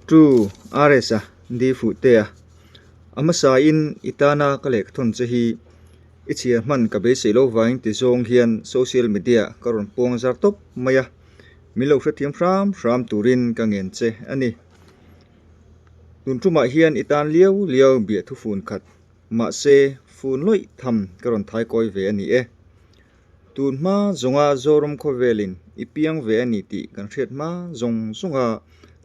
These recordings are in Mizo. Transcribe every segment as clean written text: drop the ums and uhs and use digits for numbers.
To RS-a Di Fuhtea, A hmasain i tana ka lehkhathawn che hi i chhiar hman ka beisei lo vangin ti zawng hian social media ka rawn puang zar tawp mai a, min lo hrethiam hram hram turin ka ngen che a ni. Tun tumah hian i tan liau liau biahthu fun khat, mahse fun lawih tham ka rawn thaikawi ve a ni e. Tun hma zawnga Zoram khawvelin i piang ve a ni tih kan hriat hma zawng zawnga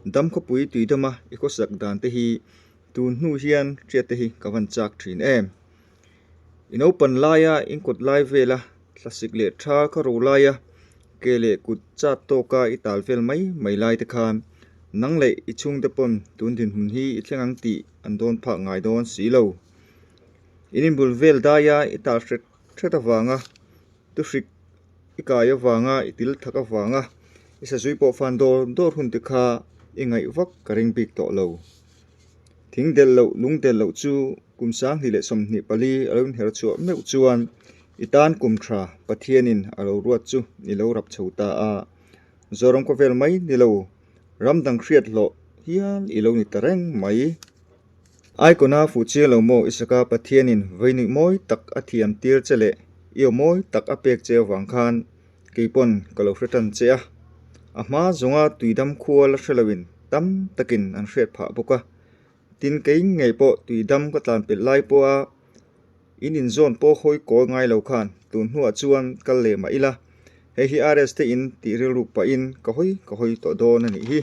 dam khawpui tuidama i khawsak dan te hi tun hnu hian hriat te hi ka van chak thin em. I naupan laia in kawt lai vela thlasik leh tha kha ro laia ke leh kut chat tawka i tal vel mai mai lai te khan nang leh i chhungte pawn tun dinhmun hi i thleng ang tih an dawn phah ngai dawn si lo. In inbul vel daia i tal hret Hret avanga tuhrik i kai avanga i til thak avanga i sazui pawh fan dawr dawr hun te kha i ngaih vak ka ring bik tawh lo. Thing delh loh lung delh loh chu kum 2024 a lo inher chhuah meuh chuan i tan kum tha Pathianin a lo ruat chu i lo rap chho ta a. Zoram khawvel mai ni lo ram dang hriat hlawh hial i lo ni ta reng mai. Icon-a fuh chiang lo maw Isaka Pathianin veinuih mawi tak a thiam tir che leh i aw mawi tak a pek che avang khan kei pawn ka lo hre tan che a. A hma zawnga tuidam khua la hre loin tam takin an hriat phah bawk a. Tin kei ngei pawh tuidam ka tlan pelh lai pawha in inzawn pawh hawi kawl ngai lo khan tun hnuah chuan kal leh mah ila hei hi RS te in tih rilruk pahin ka hawi ka hawi tawh dawn a nih hi.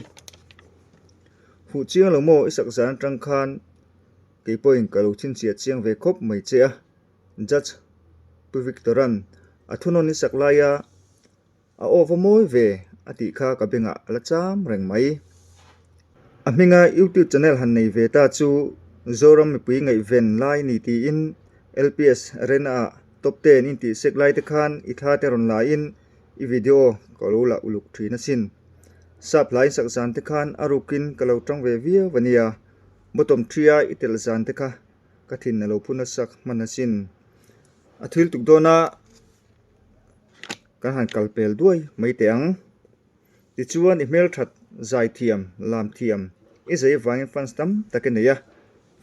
Huh chiang lo maw i sak zan atang khan kei pawhin ka lo chhinchhiah chiang ve khawp mai che a, Judge Pu Victor-a'n a thunawn i sak laia a aw va mawi ve a tih kha ka bengah a la cham reng mai. A hminga YouTube channel han nei ve ta chu Zoram mipui ngaihven lai ni tiin LPS Arena-ah top ten intih sek lai te khan i thla te rawn laiin i video ka lo la uluk thin asin. Sap hlai sak zan te khan a rukin ka lo tang ve viau a nia, bottom thria i telh zan te kha ka thin a lo phu nasa hman asin. A thil tuk dawna kan han kal pel duai mai teh ang. Tichuan i hmelthat zai thiam, lam thiam, i zei vangin fans tam tak i nei a,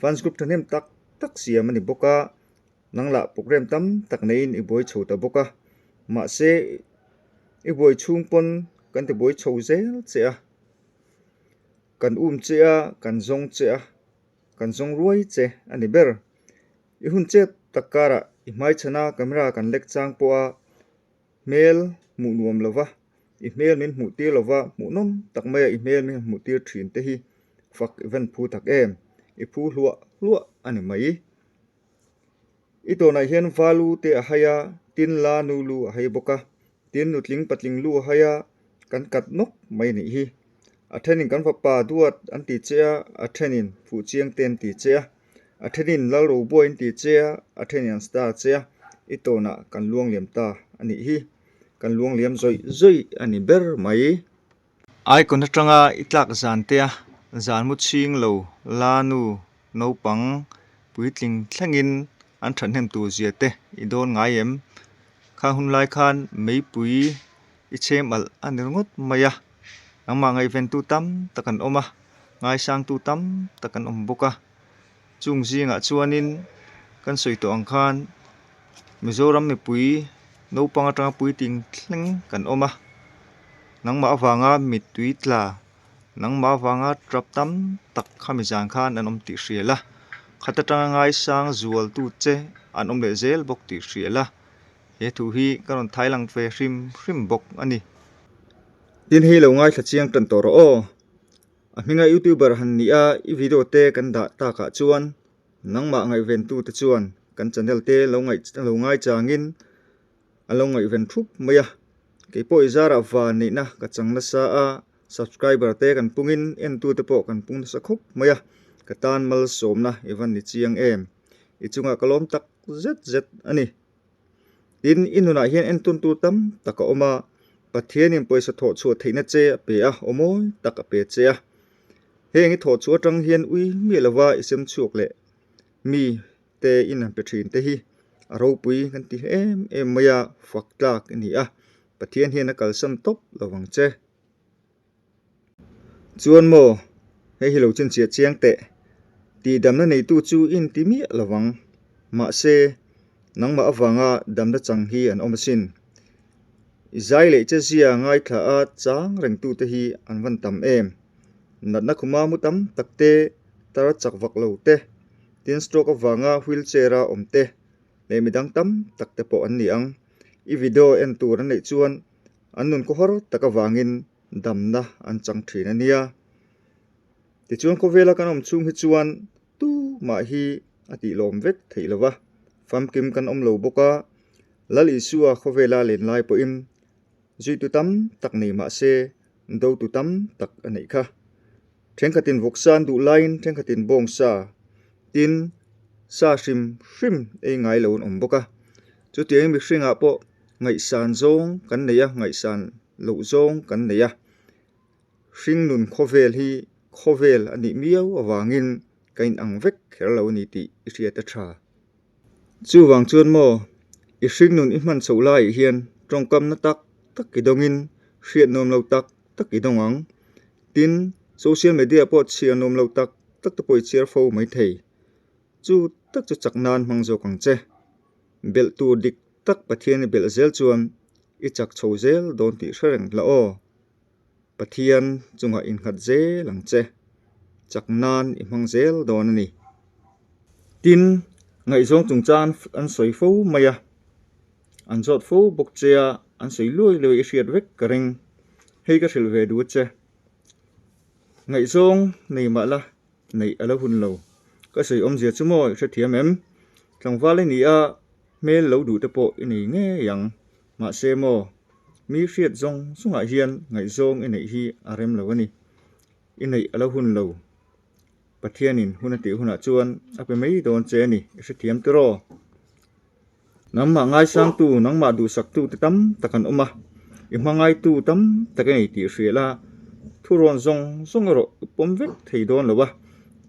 fans group thahnem tak tak siam a ni bawk a, Nang lah program tam tak neiin i buai chho ta bawk a, mahse i buai chhung pawn kan ti buai chho zel che a, kan um che a, kan zawng che a, kan zawng ruai che a ni ber. I hun chet tak karah i hmaichhana camera kan lek chang pawh a hmel hmuh nuam lo va, i hmel min hmuh tir lo va, hmuhnawm tak maia i hmel min hmuh tir thin te hi fak i van phu tak em, i phu hluah hluah a ni mai. I tawnah hian va lu te a hai a, tin la nu lu a hai bawk a, tin nutling patling lu a hai a, kan kat nawk mai a nih hi. A thenin kan fapa duat an ti che a, a thenin fuhchiang te an ti che a, a thenin lalrobuai an ti che a, a thenin an star che a, i tawnah kan luangliam ta a nih hi. Kan luangliam zawih zawih a ni ber mai. Icon atanga i tlak zan te a, zan mu chhing lo la nu naupang puitling thlengin an thahnem tur zia te i dawn ngai em? Khang hun lai khan meipui i chhem alh a ni ringawt mai a, nangmah ngaihventu tam tak an awm a, ngaisangtu tam tak an awm bawk a, chung zingah chuanin kan sawi tawh ang khan Mizoram mipui naupang atanga puitling thleng kan awm a, nangmah avanga mittui tla. Nangmah avanga trap tam tak khami zan khan an awm tih hria la, khat atanga ngaisang zualtu che an awm leh zel bawk tih hria la, he thu hi ka rawn thai lang ve hrim hrim bawk a ni. Tin hei lo ngaithla chiang tan tawh rawh aw. A hminga youtuber han nih a i video te kan dah takah chuan nangmah ngaihventu te chuan kan channel te lo ngaih lo ngaichangin a lo ngaihven thup mai a, keipawh i zarah van neihna ka chang nasa a, subscriber te kan pungin entute pawh kan pung nasa khawp mai a, ka tan malsawmna i van ni chiang em, i chungah ka lawm tak zet zet a ni. Tin, i nunah hian entawn tur tam tak a awm a, Pathianin pawisa thawh chhuah theihna che a pe a, aw mawi tak a pe che a, heng i thawh chhuah atang hian ui miah lova i sem chhuak leh mi te in han pe thin te hi a ropui kan ti em em mai a, fak tlak i ni a, Pathian hian a kalsan tawp lo vang che. Chuan maw? Hei hi lo chinchhiah chiang teh. Tihdamna neitu chu i inti miah lo vang. Mahse, nangmah avanga damna chang hi an awm asin. I zai leh che zia ngaithla a chang rengtute hi an van tam em. Natna khuma mu tam tak te, tar chak vak lo te, tin stroke avanga wheelchair a awm te leh midang tam tak te pawh an ni ang. I video en tur an neih chuan an nun khawhar tak avangin damna an chang thin a nia. Tichuan khawvela kan awm chhung hi chuan tumah hi a tihlawm vek theih lo va, famkim kan awm lo bawk a, Lal Isua khawvela len lai pawhin zuitu tam tak nei mah se dotu tam tak a neih kha. Thenkhatin vawksa an duh laiin thenkhatin bawngsa tin sa hrim hrim ei ngai lo an awm bawk a. Chutiangin mihringah pawh ngaihsan zawng kan nei a, ngaihsan loh zawng kan nei a. Hringnun khawvel hi khawvel a nih miau avangin ka inang vek kher lo a ni tih i hriat a tha. Chuvang chuan maw, i hringnun i hman chhoh laiah hian tawngkamna tak tak i dawngin hriat nuam lo tak tak i dawng ang. Tin, social media pawh chhiar nuam lo tak tak te pawh i chhiar fo mai thei. Chu tak chu chak nan hmang zawk ang che. Belh tur dik tak Pathian i belh zel chuan i chak chho zel dawn tih hre reng la aw. Pathian chungah innghat zel ang che, chak nan i hmang zel dawn a ni. Tin, ngaihzawng chungchang an sawi fo mai a, an zawt fo bawk che a, an sawi luai luai i hriat vek ka ring. Hei ka hrilh ve duh che. Ngaihzawng nei mah la, neih a lo hun lo. Ka sawi awmzia chu maw i hrethiam em? Tlangval i ni a, hmel lo duh te pawh i nei ngei ang. Mahse maw, mi hriat zawng zawngah hian ngaihzawng i neih hi a rem lo a ni. I neih a lo hun lo. Pathianin hun a tih hunah chuan a pe mai dawn che a ni, i hrethiam tiraw? Nangmah ngaisangtu, nangmah duhsaktu te tam tak an awm a, i hmangaitu tam tak i nei tih hria la, thurawn zawng zawng erawh i pawm vek thei dawn lo a,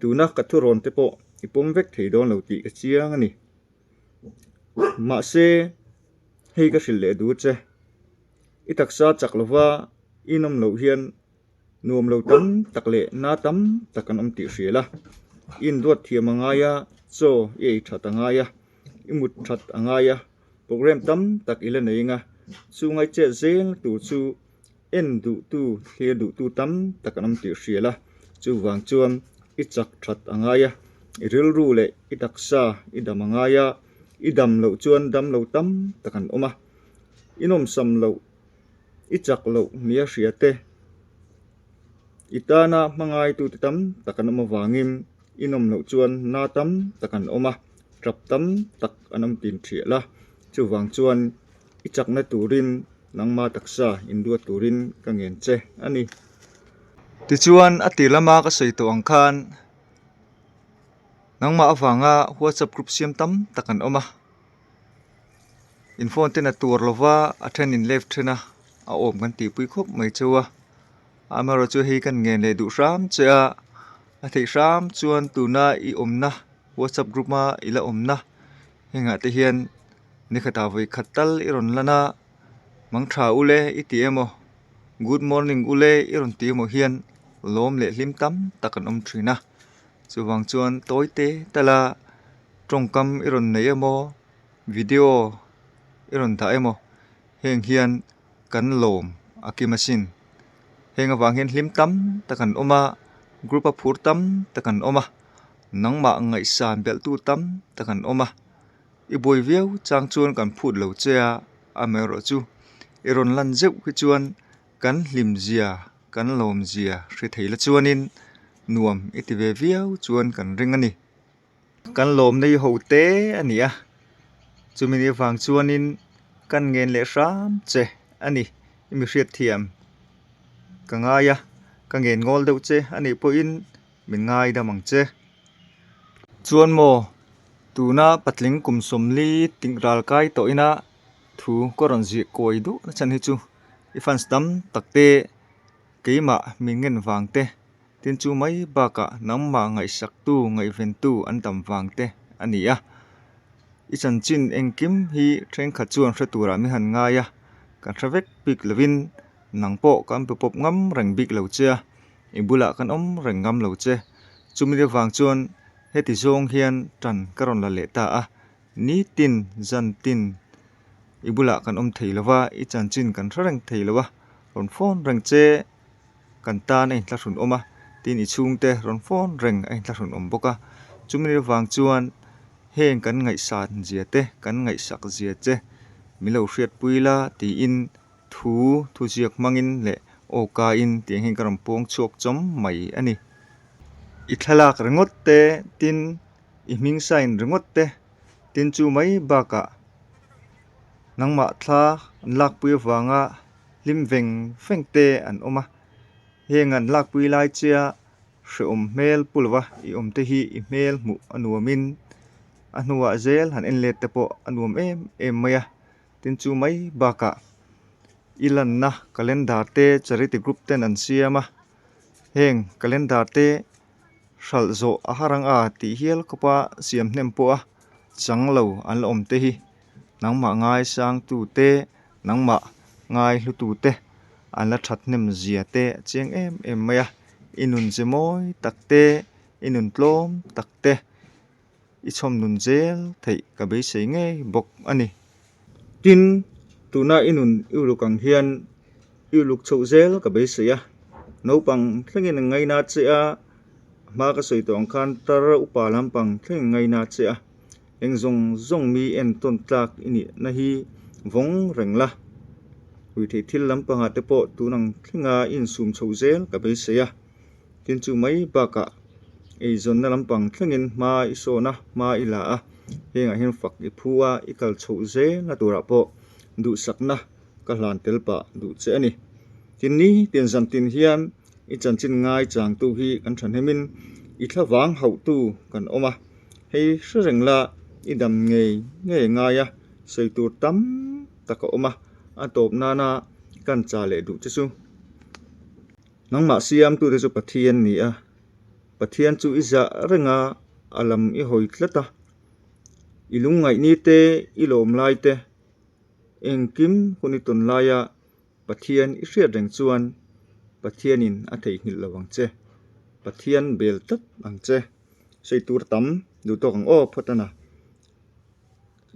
tuna ka thurawn te pawh i pawm vek thei dawn lo tih ka chiang a ni. Mahse, hei ka hrilh leh duh che, i taksa chak lova i nawm loh hian nuam lo tam tak leh na tam tak an awm tih hria la, i induat thiam a ngai a, chaw i ei that a ngai a, i mut that a ngai a, program tam tak i la nei anga chu ngaichet zel tur chu en duhtu thlir duhtu tam tak an awm tih hria la, chuvang chuan i chak that a ngai a, i rilru leh i taksa i dam a ngai a, i dam loh chuan dam lo tam tak an awm a, i nawmsam loh i chak loh nia hria te, i tana hmangaitute tam tak an awm avangin i nawm loh chuan na tam tak an awm a, tap tam tak an awm tin thiah la, chuvang chuan i chakna turin nangma taksa induat turin ka ngen che a ni. Tichuan a tir lama ka sawi tawh ang khan nangmah avanga WhatsApp group siam tam tak an awm a. In phone ten a tur lova a then in left then a a awm kan tihpui khawp mai cheu a amaherawhchu hei kan ngen leh duh hram che a a theih hram chuan tuna i awmna whatsapp group a i la awmna hengah te hian nikhatah vawi khat tal i rawn lan a mangtha ule i ti emaw good morning ule i rawn ti emaw hian lawm leh hlim tam tak an awm thin a chuvang chuan tawi te tala tawngkam i rawn nei emaw video i rawn dah emaw heng hian kan lawm a kim asin heng avang hian hlim tam tak an awm a group a phur tam tak an awm a nangmah ngaihsan belh tu tam tak an awm a i buai viau chang chuan kan phut lo che a amaherawhchu i rawn lan zeuh hi chuan kan hlim zia kan lawm zia hre thei la chuanin nuam i ti ve viau chuan kan ring a ni. Kan lawmna hi ho te a ni a, chumi ni avang chuanin kan ngen leh hram che a ni. I mi hriatthiam ka ngai a, ka ngen ngawl deuh che a nih pawhin min ngaidam ang che. Chuan maw, tuna patling kum 40 tih ral kai tawh ina thu ka rawn ziah kawi duh na chhan hi chu i fans tam tak te keimah min ngen vang te Tin chu mai bakah nangmah ngaihsaktu, ngaihventu an tam vang te a ni a. I chanchin engkim hi thenkhat chuan hre turah min han ngai a, kan hre vek bik lovin nang pawh kan pe pawp ngam reng bik lo che a. I bulah kan awm reng ngam lo che. Chumi te vang chuan heti zawng hian tan ka rawn la leh ta a. Nitin, zantin i bulah kan awm thei lo va, i chanchin kan hre reng thei lo a, rawn phone reng che kan tan a inthlahrun awm a, tin i chhungte rawn phone reng a inthlahrun awm bawk a. Chumi te vang chuan heng kan ngaihsan zia te, kan ngaihsak zia che min lo hriatpui la tiin Thu, thuziak hmangin leh awkain tiang hian ka rawn puang chhuak chawm mai a ni. I thlalak ringawt te, tin i hming sign ringawt te, tin chu mai bakah nangmah thla an lakpui avanga hlim veng veng te an awm a. Heng an lakpui lai chia hrehawm hmel pu lova i awm te hi i hmel hmuh a nuamin a hnuah zel han en let te pawh a nuam em em mai a. Tin chu mai bakah i lanna calendar te charity group ten an siam a, heng calendar te hralh zawh a har ang a tih hial khawpa siam hnem pawh a chang lo an la awm te hi nangmah ngaisang tu te nangmah ngai hlu tu te an la that hnem zia te a chiang em em mai a, i nun che mawi tak te i nun tlawm tak te. I chhawm nun zel theih ka beisei ngei bawk a ni. Tin, tuna i nun i uluk ang hian i uluk chhoh zel ka beisei a. Naupang thlengin an ngaina che a, hma ka sawi tawh ang khan tar upa lampang thlengin an ngaina che a. Eng zawng zawng mi entawn tlak i nihna hi vawng reng la. Ruihtheih thil lampangah te pawh tun ang thlenga i insum chhoh zel ka beisei a. Tin chu mai bakah eizawnna lampang thlengin hma i sawn a, hma i la a, hengah hian fak i phu a, i kal chhoh zel a turah pawh duhsakna ka hlan tel pah duh che a ni. Tin ni tin zan tin hian i chanchin ngai changtu hi kan thahnemin i thlavang hauhtu kan awm a, hei hre reng la i dam ngei ngei ngai a, sawi tur tam tak a awm a, a tawp nana kan cha leh duh che chu. Nangmah siamtute chu Pathian ni a, Pathian chu i zah reng a, a lam i hawi tlat a. I lungngaihni te, i lawm lai te, engkim hun i tawn laia Pathian i hriat reng chuan Pathianin a theihnghilh lo ang che. Pathian bel tlat ang che. Sawi tur tam duh tawk ang aw phawt a na.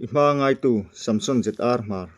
I hma ngaitu Samson ZR Hmar.